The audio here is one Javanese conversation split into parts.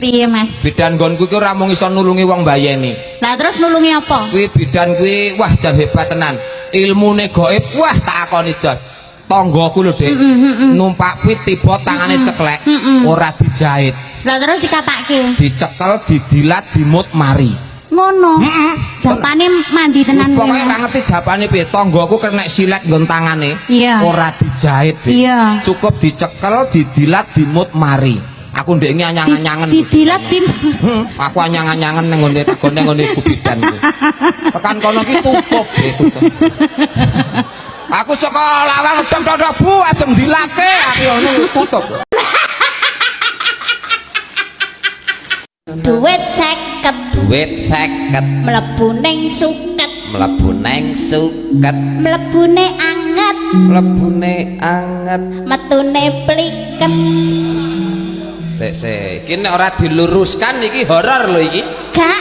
Piye, Mas? Bidan nggonku iki ora mung iso nulungi wong bayeni. Lah terus nulungi apa? Kuwi bidan kuwi wah jan hebat tenan. Ilmune gaib wah tak akoni jos. Tanggaku lho, Dik. Numpak pit tiba tangane ceklek, ora dijahit. Lah terus dikapake? Dicekel, didilat, dimut mari. Ngono. Heeh. Japane mandi tenan kuwi, Pokoke ora Mas. ngerti japane piye. Tanggaku kena silet nggon tangane. Iya. Ora dijahit, Dik. Iya. Cukup dicekel, didilat, dimut mari. Aku ndek iki anyang-anyangen. Didilat dim. Aku anyang-anyangen ning nggone takon ning nggone ibu bidan kuwi. Tekan kono ki tutup, Dik, tutup. Aku saka lawang dok dok dok, Bu, ajeng dilake aku ngono tutup. Duit 50 Duit 50 mlebu ning suket, mlebu neng suket, mlebune anget, mlebune anget. Metune pliket. Sik sik, iki nek ora diluruskan iki horor lho iki. Gak.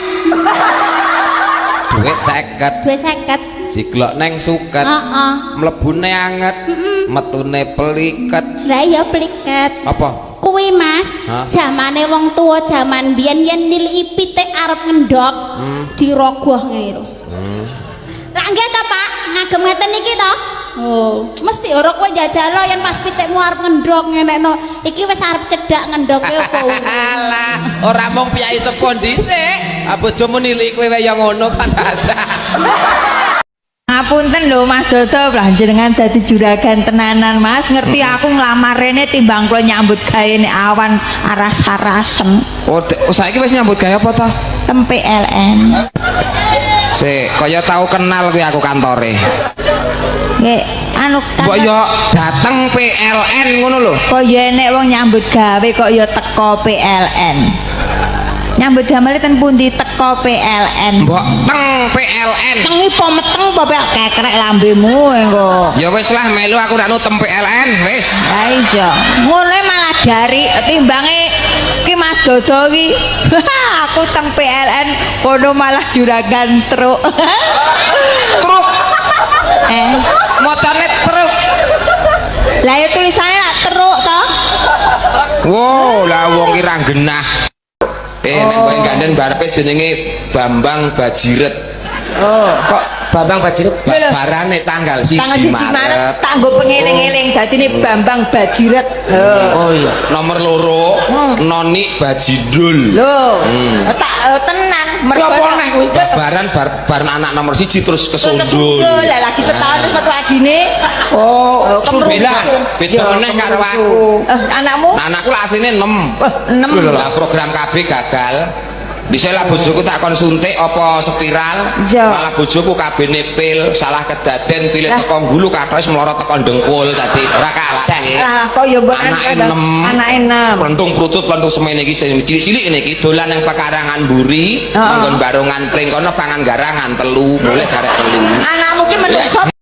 Duit 50 duit 50 jiglok neng suket, Heeh. mlebune anget, metune pliket. Lah iya pliket. Apa? Kuwi Mas, Hah? Jamane wong tua jaman biyen yen niliki pitik arep ngendhok, dirogoh ngene lho. Lah nggih to, Pak, ngagem ngeten iki to? Oh, mesti ora kowe njajal yen pas pitikmu arep ngendhok ngenekno. Iki wis arep cedhak ngendhoke apa urung. Alah, ora mung piyai sepuh dhisik. Ah bojomu niliki kowe wae ya ngono kan. Ngapunten lho Mas Dodo, lah jenengan dadi juragan tenanan Mas. Ngerti aku nglamar rene timbang kula nyambut gawe nek awan aras-arasen. Oh, oh saiki wis nyambut gawe apa ta? Tem PLN. Sik, kaya tau kenal kuwi aku kantore. Nggih, anu Mbok yo dateng PLN ngono lho. Kok ya enek wong nyambut gawe kok ya teko PLN. Nyambut damel ten pundi teko PLN? Mbok teng PLN. Tengi po meteng po kekrek lambemu engko. Ya wis lah melu aku rak tem PLN wis. Lah iya, ngono malah jari timbange ki Mas Dodo ki. Aku teng PLN kono malah juragan truk. Truk, Eh, macane truk. Lah ya tulisannya lak truk to. Wow, lah wong ki ra genah. Eh, nek kowe ganden barepe jenenge Bambang Bajiret. Oh, kok Bambang Bajiret? Babarane tanggal 1 Tanggal 1 Maret. Maret tak nggo pengeling-eling dadine Bambang Bajiret. Oh iya. Nomor 2, Noni Bajidul. Lho, tak tenan Mergo apa neh kuwi? Babaran bar, bar anak nomor 1 terus kesundul. Kesundul. Lah lagi setahun terus metu adine. Oh, Beda, beda meneh karo aku. Eh, anakmu? Nah, anakku lah asline 6. Wah, 6. Lah program KB gagal. Dhisik lah bojoku tak kon suntik apa spiral, Iya. malah bojoku KB-ne pil, salah kedaden pile Lah. teko gulu kathoke mlorot teko dengkul dadi ora kalah. Lah kok ya mbok Anake 6. Anake 6. Plentung prucut plentung semene iki sing cilik-cilik ngene iki dolan nang pekarangan mburi, Heeh. manggon barongan pring kono pangan garangan telu, boleh garek telu. Anakmu ki menungso.